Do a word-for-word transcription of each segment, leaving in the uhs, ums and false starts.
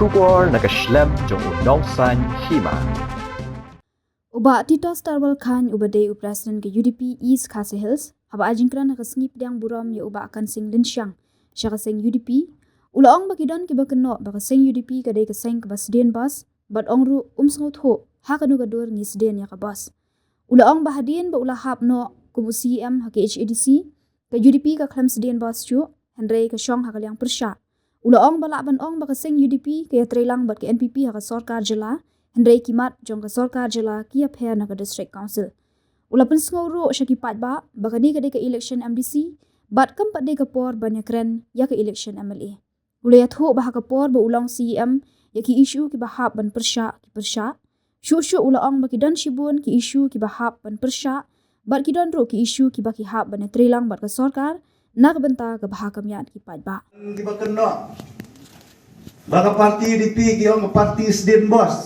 Khubor na ka shlem jong u Nongsaiñ Hima. U Bah Titos Tarwal Chyne uba dei u President ka U D P East Khasi Hills, haba ai jingkren ha ka sngi pdiang burom ïa u Bah Kansing Lynshang sha ka seng U D P, u la ong ba ki don kiba kynnoh ba ka seng U D P ka dei ka seng kaba sdien bos, bad ong ruh um sngewthuh ha kano ka dur ngi sdien ïa ka bos. U la ong ba hadien ba u la hap noh kum u C E M ha ka H A D C, ka U D P ka khlem sdien bos shuh, hynrei ka shong ha ka liang pyrshah. U la ong ba lah ban ong ba ka seng U D P ka ïatreilang bad ka N P P ha ka sorkar jylla, hynrei ki mat jong ka sorkar jylla ki ïapher na ka District Council. U la pynsngew ruh sha ki paidbah ba kane ka dei ka election M D C, bad kam pat dei ka por ban ïakren ïa ka election M L A. U la ïathuh ba ha ka por ba u long C E M, ïa ki issue kiba hap ban pyrshah ki pyrshah. Shuh shuh u la ong ba ki don shibun ki issue kiba hap ban pyrshah, bad ki don ruh ki issue kiba ki hap ban ïatreilang bad ka sorkar na ka bynta ka bha ka miat ki paidbah. Kiba kynnoh ba ka parti U D P ki ong ka parti sdien bos.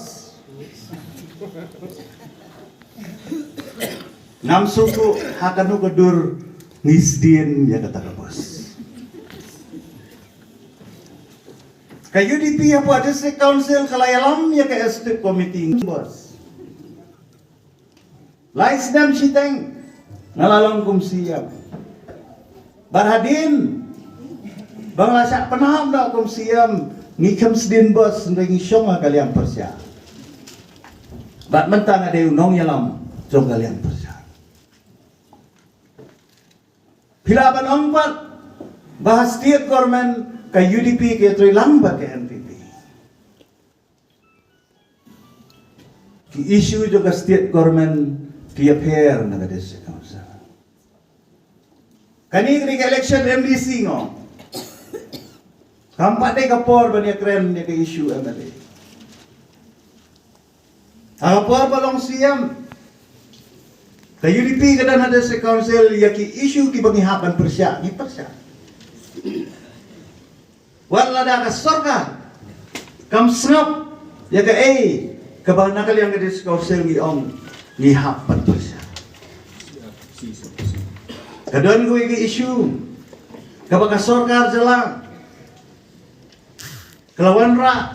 Ngam sngewthuh ha kano ka dur ngi sdien ïa kata ka bos. Ka U D P hapoh District Council ka la ïalam ïa ka Executive Committee bos. Lai snem shiteng nga la long kum C E M. Bad hadien ba nga la shah pynhap noh kum C E M, ngi khlem sdien bos, hynrei ngi shong ha ka liang pyrshah. Bad mynta nga dei u nongïalam jong ka liang pyrshah. Phi lah ban ong pat ba ha state government ka U D P ka ïatreilang bad ka N P P. Ki issue jong ka state government ki ïapher na ka district council. Kane ka dei ka election M D C, ngo. Kam pat dei ka por ban ïakren ïa ka issue M L A. Ha ka por ba long C E M, ka U D P ka don ha district council, ïa ki issue kiba ngi hap ban pyrshah, ngi pyrshah. Wat lada ka sorkar kam sngap ïa kaei kaba na ka liang ka district council ngi ong ngi hap ban pyrshah. Ka don kawei ka issue kaba ka sorkar jylla ka la wanrah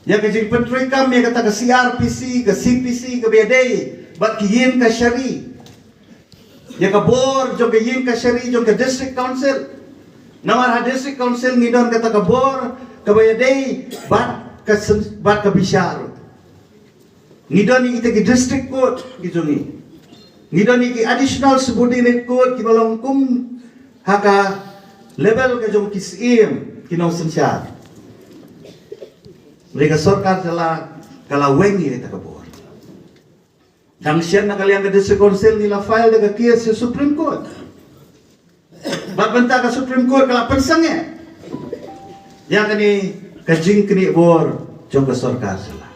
ïa ka jingpyntreikam ïa kata ka C R P C, ka C P C kaba ïadei bad ki ïing kashari, ïa ka bor jong ka ïing kashari jong ka district council. Namar ha district council ngi don kata ka bor kaba ïadei bad ka sen-, bad ka bishar. Ngi don ïa kita ki district court ki jong ngi. Ngi don ïa ki additional subordinate court kiba long kum ha ka level ka jong ki syiem ki nongsynshar. Hynrei ka sorkar jylla ka la weng ïa kata ka bor. Tang shen na ka liang ka district council ngi la file da ka case sha Supreme Court. Bad mynta ka Supreme Court ka la pynsangeh ïa kane ka jingknieh bor jong ka sorkar jylla.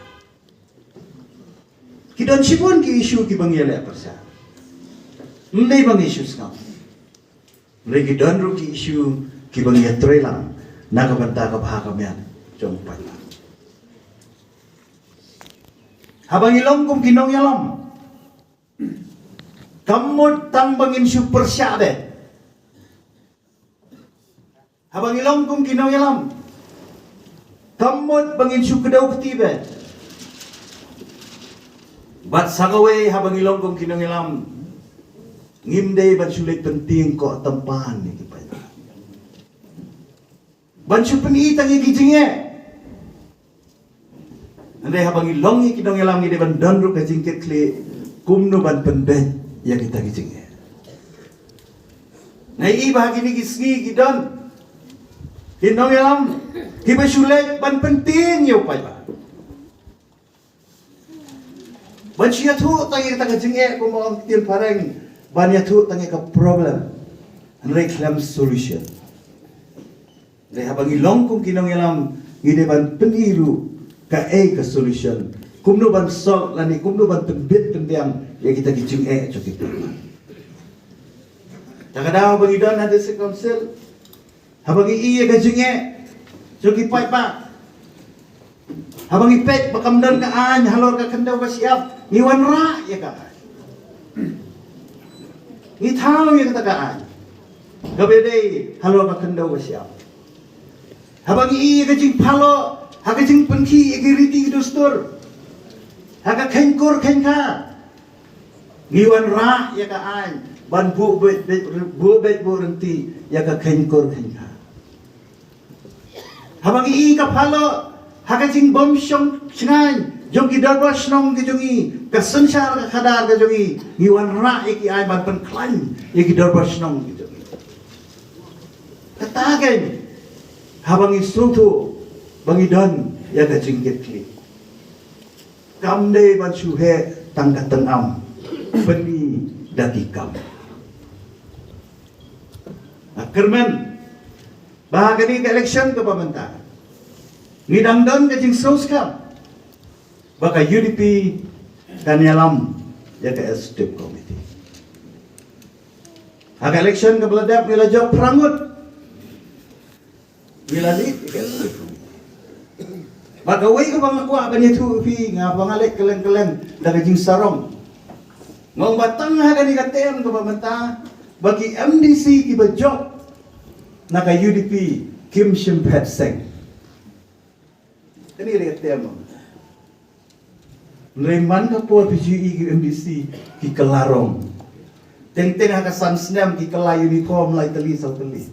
Ki don shibun ki issue kiba ngi ïaleh pyrshah. Ym dei ba ngi shu sngap. Hynrei ki don ruh ki issue kiba ngi ïatreilang na ka bynta ka bha ka miat jong u paidbah. Haba ngi long kum ki nongïalam, kam mut tang ba ngin shu pyrshah de. Haba ngi long kum ki nongïalam, kam mut ba ngin shu kdew kti beit. Bad sa kawei, haba ngi long kum ki nongïalam, ngim dei ban shu leit pyntieng koh tympan ïa ki paidbah, ban shu pyni tang ïa ki jingeh. Hynrei haba ngi long ïa ki nongïalam ngi dei ban don ruh ka jingkitkhlieh kumno ban pynbeit ïa kita ki jingeh. Nga i ba ha kine ki sngi ki don ki nongïalam kiba shu leit ban pyntieng ïa u paidbah, ban shu ïathuh tang ïa kita ki jingeh, kumba ong ktien phareng, ban ïathuh tang ïa ka problem, hynrei khlem solution. Hynrei haba ngi long kum ki nongïalam ngi dei ban pyni ruh kaei ka solution, kumno ban solve lane kumno ban pynbit pynbiang ïa kita ki jingeh jong ki paidbah. Ta ka daw ba ngi don ha district council, haba ngi i ïa ka jingeh jong ki paidbah, haba ngi peit ba kam don ka aiñ halor ka khyndew ka shyiap, ngi wanrah ïa ka aiñ. Ngi thaw ïa kata ka aiñ kaba ïadei halor ka khyndew ka shyiap. Haba ngi ïohi ïa ka jingpynlong, ha ka jingpynkhih ïa ki riti ki dustur, ha ka kheiñkur kheiñkha, ngi wanrah ïa ka aiñ ban buh beit, beit, buh beit buh rynti ïa ka kheiñkur kheiñkha. Haba ngi ïohi ka pynlong, ha ka jingbym shong shngaiñ jong ki dorbar shnong ki jong ngi, ka synshar ka khadar ka jong ngi, ngi wanrah ïa ki aiñ ban pynkhlaiñ ïa ki dorbar shnong ki jong ngi. Kata ka, haba ngi sngewthuh ba ngi don ïa ka jingkitkhlieh. Kam dei ban shu heh tang ka tyngam, pyni da ki kam. Nga kyrmen ba ha kane ka election kaba mynta, ngi dang don ka jingsngewskhem ba ka U D P kan ïalam ïa ka Executive Committee. Ha ka election kaba la dep ngi la jop phra ngut. Ngi la leit ïa ka Executive Committee. Bad kawei kaba nga kwah ban ïathuh ïa phi, nga ba nga leit kylleng kylleng da ka jingsarong. Nga ong ba tang ha kane ka term kaba mynta, ba ki M D C kiba jop na ka U D P kim shym phet seng. Kane ka dei ka term. Hynrei man ka por phi ju ïohi ki M D C ki kylla rong. Teng teng ha ka san snem ki kylla uniform lai tylli saw tylli.